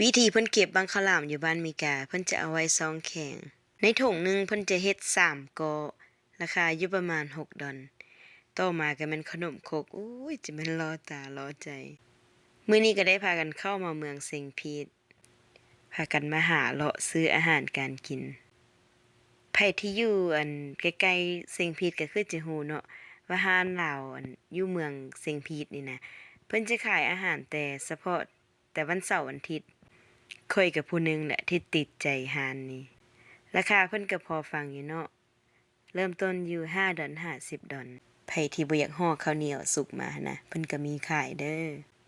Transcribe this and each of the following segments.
ວິທີເພິ່ນເກັບບັ້ງເຂົ້າຫຼາມຢູ່ບ້ານເມກາ ເພິ່ນຈະເອົາໄວ້ສອງແຂງ. ໃນຖົງໜຶ່ງເພິ່ນຈະເຮັດສາມເກາະ ລາຄາຢູ່ປະມານຫົກດອນ. ຕໍ່ມາກໍແມ່ນຂະໜົມຄົກ ໂອ້ຍ ຈະແມ່ນຫຼໍ່ຕາຫຼໍ່ໃຈ. ມື້ນີ້ກໍໄດ້ພາກັນເຂົ້າມາເມືອງເຊັງພີດ ພາກັນມາຫາເລາະຊື້ອາຫານການກິນ. ໃຜທີ່ຢູ່ ອັນ ໃກ້ໆເຊັງພີດກໍຄືຈະຮູ້ເນາະ ວ່າຮ້ານລາວ ອັນ ຢູ່ເມືອງເຊັງພີດນີ້ນະ ເພິ່ນຈະຂາຍອາຫານແຕ່ສະເພາະ ແຕ່ວັນເສົາວັນທິດ. ຂ້ອຍກໍຜູ້ໜຶ່ງແຫຼະທີ່ຕິດໃຈຮ້ານນີ້. ລາຄາເພິ່ນກໍພໍຟັງຢູ່ເນາະ ເລີ່ມຕົ້ນຢູ່ຫ້າດອນ ຫ້າສິບດອນ. ໃຜທີ່ບໍ່ຢາກຫໍ່ເຂົ້າໜຽວສຸກມາຫັ້ນນະ ເພິ່ນກໍມີຂາຍເດີ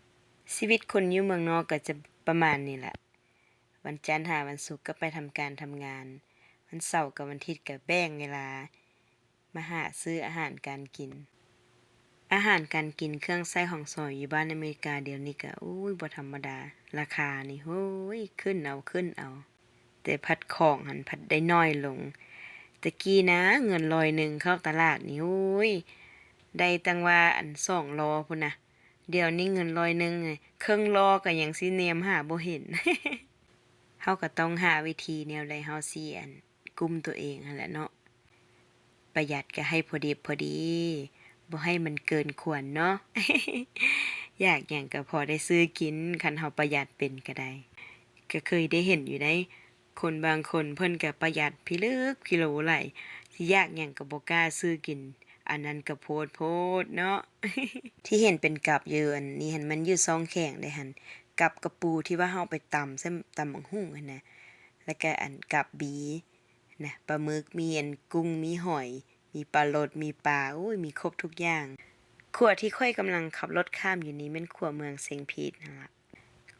້. ຊີວິດຄົນຢູ່ເມືອງນອກກໍຈະປະມານນີ້ລະ. ວັນຈັນຫາວັນສຸກກໍໄປທຳການທຳງານ, ວັນເສົາກັບວັນທິດກໍແບ່ງເວລາ ມາຫາຊື້ອາຫານການກິນ. ອາຫານການກິນເຄື່ອງໃຊ້ຂອງສອຍຢູ່ບ້ານອາເມລິກາດຽວນີ້ກະ ໂອ້ຍ ບໍ່ທຳມະດາ. ລາຄານີ້ ໂອ້ຍ ຂຶ້ນເອົາ ຂຶ້ນເອົາ. ແຕ່ພັດຂອງຫັ້ນພັດໄດ້ໜ້ອຍລົງ. ແຕ່ກີ້ນະ ເງິນຮ້ອຍໜຶ່ງເຂົ້າຕະຫຼາດນີ້ ໂອ້ຍ ໄດ້ຕັ້ງວ່າ ອັນ ສອງລໍ້ພຸ້ນນະ. ດຽວນີ້ເງິນຮ້ອຍໜຶ່ງ ເຄິ່ງລໍ້ກໍຍັງຊິແນມຫາບໍ່ເຫັນ. ເຮົາກໍຕ້ອງຫາວິທີແນວໃດເຮົາຊິ ອັນ ກຸ້ມຕົວເອງຫັ້ນແຫຼະເນາະ. ປະຢັດກໍໃຫ້ພໍດີພໍດີ ບໍ່ໃຫ້ມັນເກີນຄວນເນາະ. ຢາກຫຍັງກໍພໍໄດ້ຊື້ກິນ ຄັນເຮົາປະຢັດເປັນກໍໄດ້. ກໍເຄີຍໄດ້ເຫັນຢູ່ໃດ໋ ຄົນບາງຄົນເພິ່ນກໍປະຢັດພິລຶກພິໂລຫຼາຍ ຊິຢາກຫຍັງກໍບໍ່ກ້າຊື້ກິນ. ອັນນັ້ນກໍໂພດໂພດເນາະ. ທີ່ເຫັນເປັນກັບຢູ່ອັນນີ້ຫັ້ນ ມັນຢູ່ຊ່ອງແຂງເດ້ຫັ້ນ. ກັບກະປູທີ່ວ່າເຮົາໄປຕຳໃສ່ຕຳບັກຫຸ່ງຫັ້ນນະ. ແລ້ວກະອັນກັບບີນະ ປາໝຶກ ມີອັນກຸ້ງ ມີຫອຍ ມີປາໂລດ ມີປາ ໂອ້ຍ ມີຄົບທຸກຢ່າງ. ຂົວທີ່ຂ້ອຍກຳລັງຂັບລົດຂ້າມຢູ່ນີ້ແມ່ນຂົວເມືອງເຊັງພີດຫັ້ນລະ.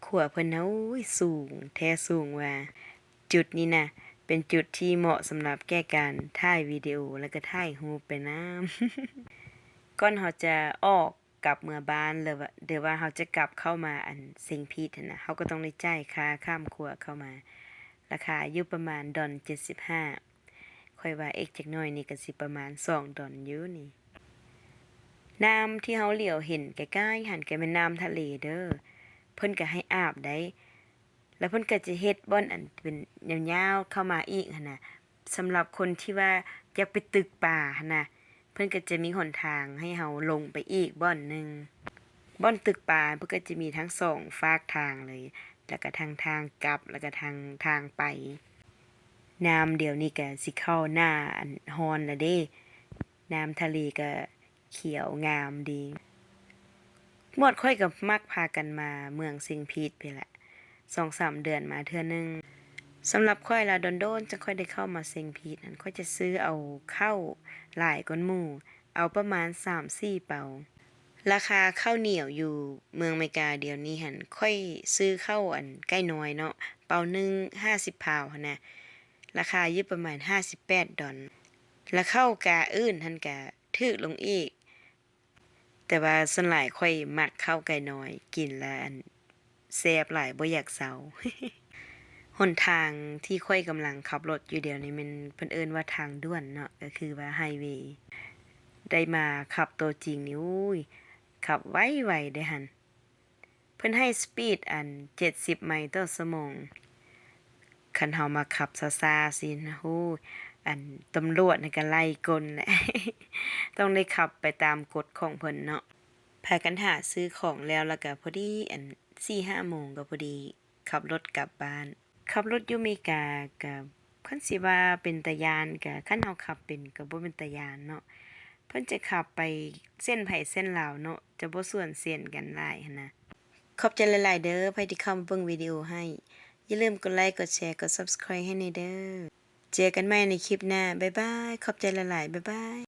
ຂົວເພິ່ນນະ ໂອ້ຍ ສູງແທ້ສູງວ່າ. ຈຸດນີ້ນະ ເປັນຈຸດທີ່ເໝາະສຳລັບແກ່ການຖ່າຍວິດີໂອ ແລ້ວກໍຖ່າຍຮູບໄປນຳ. ກ່ອນເຮົາຈະອອກກັບເມືອບ້ານ ຫຼືວ່າ ຫຼືວ່າເຮົາຈະກັບເຂົ້າມາອັນເຊັງພີດຫັ້ນນະ ເຮົາກໍຕ້ອງໄດ້ຈ່າຍຄ່າຂ້າມຂົວເຂົ້າມາ. ລາຄາຢູ່ປະມານດອນເຈັດສິບຫ້າ. ຂ້ອຍວ່າອີກຈັກໜ້ອຍນີ້ກໍຊິປະມານສອງດອນຢູ່ນີ້. ນ້ຳທີ່ເຮົາຫຼຽວເຫັນໃກ້ໆຫັ້ນກໍແມ່ນນ້ຳທະເລເດີ້. ເພິ່ນກໍໃຫ້ອາບໄດ້ ແລ້ວເພິ່ນກໍຈະເຮັດບ່ອນອັນເປັນຍາວໆເຂົ້າມາອີກຫັ້ນນະ. ສຳລັບຄົນທີ່ວ່າຢາກໄປຕຶກປາຫັ້ນນະ ເພິ່ນກໍຈະມີຫົນທາງໃຫ້ເຮົາລົງໄປອີກບ່ອນໜຶ່ງ. ບ່ອນຕຶກປາເພິ່ນກໍຈະມີທັງສອງຟາກທາງເລີຍ ແລ້ວກໍທັງທາງກັບ ແລ້ວກໍທັງທາງໄປ. ນ້ຳດຽວນີ້ກໍຊິເຂົ້າໜ້າອັນຮ້ອນແລ້ວເດ້. ນ້ຳທະເລກໍຂຽວງາມດີ. ໝວດຂ້ອຍກໍມັກພາກັນມາເມືອງເຊັງພີດພີ້ແຫຼະ ສອງສາມເດືອນມາເທື່ອໜຶ່ງ. ສຳລັບຂ້ອຍລະ ດົນໆຈັ່ງຂ້ອຍໄດ້ເຂົ້າມາເຊັງພີດຫັ້ນ ຂ້ອຍຈະຊື້ເອົາເຂົ້າຫຼາຍກວ່າໝູ່ ເອົາປະມານສາມສີ່ເປົາ. ລາຄາເຂົ້າໜຽວຢູ່ເມືອງເມກາດຽວນີ້ຫັ້ນ ຂ້ອຍຊື້ເຂົ້າອັນໄກ່ນ້ອຍເນາະ ເປົາໜຶ່ງຫ້າສິບພາວຫັ້ນນະ ລາຄາຢູ່ປະມານຫ້າສິບແປດດອນ. ລະເຂົ້າກາອື່ນຫັ້ນກະຖືກລົງອີກ ແຕ່ວ່າສ່ວນຫຼາຍຂ້ອຍມັກເຂົ້າໄກ່ນ້ອຍ ກິນລະອັນ ແຊບຫຼາຍ ບໍ່ຢາກເຊົາ. ຫົນທາງທີ່ຂ້ອຍກຳລັງຂັບລົດຢູ່ດຽວນີ້ແມ່ນເພິ່ນເອີ້ນວ່າທາງດ່ວນເນາະ ກໍຄືວ່າໄຮເວ. ໄດ້ມາຂັບຕົວຈິງນີ້ ໂອ້ຍ ຂັບໄວໆເດ້ຫັ້ນ. ເພິ່ນໃຫ້ສະປີດອັນເຈັດສິບໄມຕໍ່ຊົ່ວໂມງ. ຄັນເຮົາມາຂັບຊ້າໆຊີ້ນະ ໂອ້ ອັນຕຳຫຼວດຫັ້ນກະໄລ່ກົນແຫຼະ ຕ້ອງໄດ້ຂັບໄປຕາມກົດຂອງເພິ່ນເນາະ. ພາກັນຫາຊື້ຂອງແລ້ວ ແລ້ວກະພໍດີອັນສີ່ຫ້າໂມງ ກໍພໍດີຂັບລົດກັບບ້ານ. ຂັບລົດຢູ່ເມກາກະ ຄັນຊິວ່າເປັນຕາຢ້ານກະ ຄັນເຮົາຂັບເປັນກະບໍ່ເປັນຕາຢ້ານເນາະ. ເພິ່ນຈະຂັບໄປເສັ້ນໃຜເສັ້ນລາວເນາະ ຈະບໍ່ສວນເສັ້ນກັນຫຼາຍຫັ້ນນະ. ຂອບໃຈຫຼາຍໆເດີ້ ໃຜທີ່ເຂົ້າມາເບິ່ງວິດີໂອໃຫ້. ຢ່າລືມກົດໄລ ກົດແຊ ກົດ Subscribe ໃຫ້ແດ່ເດີ້. ເຈີກັນໃໝ່ໃນຄລິບໜ້າ. ບາຍບາຍ. ຂອບໃຈຫຼາຍໆ. ບາຍບາຍ.